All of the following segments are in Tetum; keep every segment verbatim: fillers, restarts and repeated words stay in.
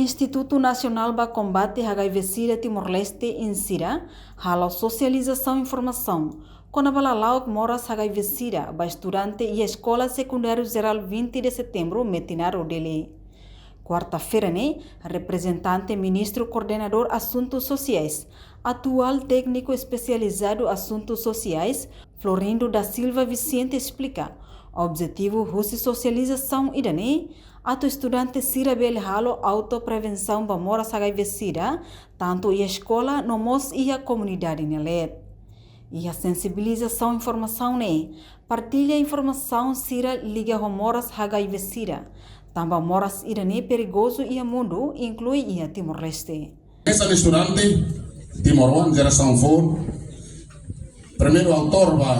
Institutu Nasionál ba Kombate H I V SIDA Timor-Leste, INCIDA, halo sosializasaun informasaun kona-ba lala'ok moras H I V SIDA ba estudante iha Eskola Sekundáriu Jerál vinte de Setembro, Metinaro, Dili. Kuarta-feira ne'e, reprezentante Ministru Koordenadór Asuntus Sosiais, atuál tékniku espesializadu Asuntus Sosiais, Florindo da Silva Vicente, esplika objetivu husi sosializasaun ida-ne'e atu estudante sira bele halo autoprevensaun ba moras H I V SIDA, tantu iha eskola no mós iha komunidade nia leet. Iha sensibilizasaun informasaun ne'e, partilla informasaun sira liga ho moras H I V SIDA, tanba moras ida-ne'e perigozu iha mundu, inklui iha Timor-Leste. Hanesan estudante timoroan, jerasaun foun, primeiru autór ba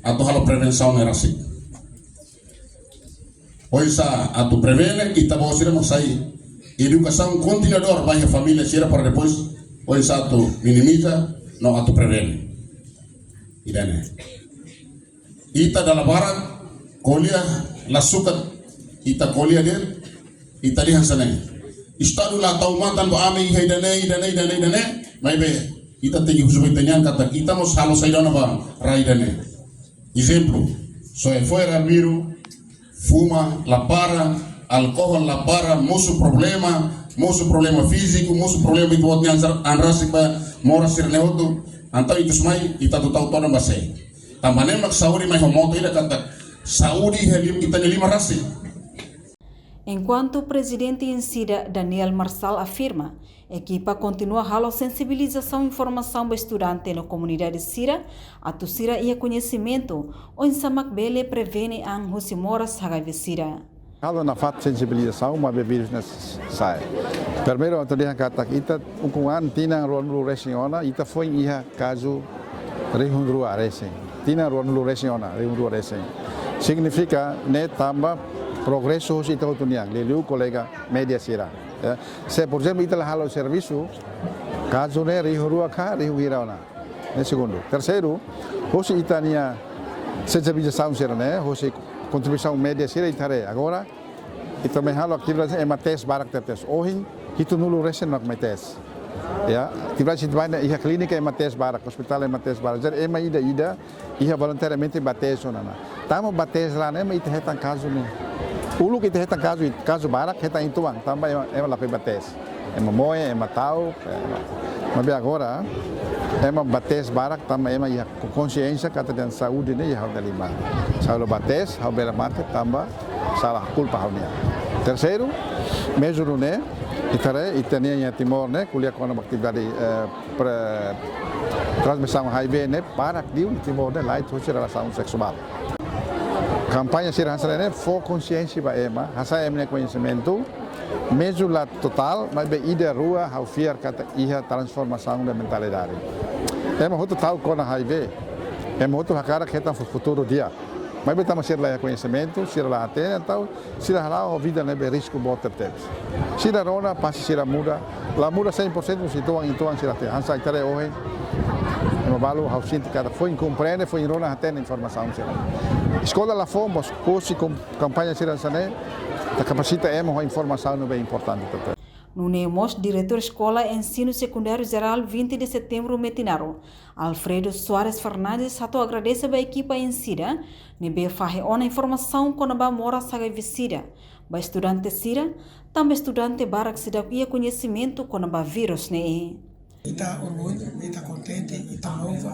atu halo prevensaun ne'e rasik. Oinsá atu prevene, ita-boot sira mak sai edukasaun kontinuadór ba iha família sira para depois oinsá atu minimiza no atu prevene. Ida-ne'e. Ita dala barak ko'alia la sukat, ita ko'alia de'it, ita dehan hanesan ne'e. Estadu la tau matan ba ami iha ida-ne'e, ida-ne'e, ida-ne'e, ida-ne'e, maibé ita tenke husu ba ita-nian katak ita mós halo saida ona ba rai ida-ne'e. Ezemplu, soe fo'er arbiru, fuma la para, alkohol la para, mosu problema, mosu problema fíziku, mosu problema ita-boot nia an rasik ba moras sira-ne'e hotu, entaun ikus mai ita atu tau todan ba sé? Tanba ne'e mak saúde mai ho moto ida katak saúde iha lim-, ita-nia liman rasik. Enkuantu Prezidente INCIDA, Daniel Marçal, afirma, ekipa kontinua halo sensibilizasaun informasaun ba estudante no komunidade sira, atu sira iha koñesimentu oinsá mak bele prevene an husi moras H I V SIDA. Halo nafatin sensibilizasaun maibé vírus ne'e sa'e. Primeiru, atu dehan katak ita ukun an tinan ruanulu resin ona, ita foin iha kazu rihun rua resin. Tinan ruanulu resin ona, rihun rua resin. Signifika ne'e tanba progresu husi ita hotu nian, liuliu kolega média sira. Ya. Se, por ezemplu, ita la halo servisu, kazu ne'e rihun rua ka, rihun hira ona. Ne'e segundu. Terseiru, husi ita-nia sensibilizasaun sira-ne'e, husi kontribuisaun média sira ita haree. Agora, ita mai halo atividade ema teste barak tebes. Ohin, hitunulu resin mak mai teste. Ya, atividade sira-ne'e iha klínika ema teste barak, ospitál ema teste barak. Jadi ema ida-ida iha voluntariamente ba teste ona. Tanba ba teste laran ema ita hetan kazu ne'e. Uluk ita hetan kazu, kazu barak hetan uitoan, tanba ema, ema lakohi ba teste. Ema moe, ema ta'uk, ema. Maibé agora, ema ba teste barak tanba ema iha konxiénsia katak ita-nia saúde ne'e iha ha'u-nia liman. Se ha'u la ba teste, ha'u bele mate tanba sala kulpa ha'u-nian. Terseiru, mezmu ne'e, ita haree, ita-nia iha Timor ne'e, ko'alia kona-ba atividade, eh, pre-, transmisaun H I V ne'e, barak liu iha Timor ne'e, la'ós husi relasaun seksuál. Kampaña sira hanesan ne'e, fó konxiénsia ba ema, hasa'e ema nia koñesimentu, mezmu la totál, maibé ida rua ha'u fiar katak iha transformasaun de mentalidade. Ema hotu ta'uk kona H I V, ema hotu hakarak hetan fu-, futuru di'ak. Maibé tanba sira la iha koñesimentu, sira la hatene, entaun sira hala'o ho vida ne'ebé risku boot tebes. Sira rona, pasti sira muda, la muda cem por cento, mas uitoan, uitoan sira hatene. Hanesan ita haree ohin, ema balu ha'u sente katak foin komprende, foin rona, hatene informasaun sira. Eskola la fó, mas husi kom-, kampaña sira hanesan ne'e, ita kapasita ema ho informasaun ne'ebé importante tebes. Nune'e mós Diretór Eskola Ensinu Sekundáriu Jerál vinte de Setembro Metinaro, Alfredo Soares Fernandes, hato'o agradese ba ekipa INCIDA ne'ebé fahe ona informasaun kona-ba moras H I V SIDA ba estudante sira, tanba estudante barak seidauk iha koñesimentu kona-ba vírus ne'e. Ita orgullu, ita kontente, ita louva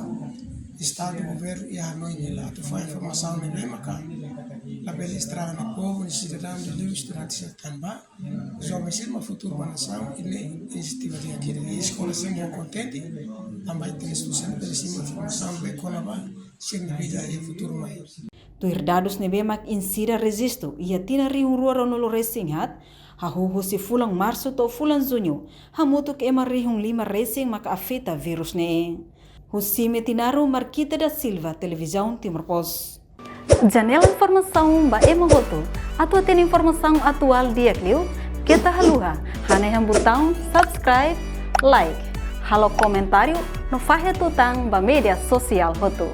Estadu, governu iha hanoin hela atu fahe informasaun ne'ebé maka labele estraga nia povu, nia sidadaun, liuliu estudante sira tanba joven sira mak futuru ba nasaun, i ne'e inisiativa di'ak ida. I eskola sira mós kontente, tanba ita-nia estudante sira bele simu informasaun ne'ebé kona-ba sira-nia vida iha futuru mai. Tuir dadus ne'ebé mak INCIDA rejistu iha tinan rihun rua ruanulu resin haat, hahú husi fulan Marsu to'o fulan Juñu, hamutuk ema rihun lima resin maka afeta vírus ne'e. Husi Metinaro, Marquita da Silva, Televizaun Timor Post. Janela informasaun ba ema hotu. Atu hatene informasaun atuál di'ak liu, keta haluha hanehan butaun subscribe, like, halo komentáriu no fahe tutan ba média sosiál hotu.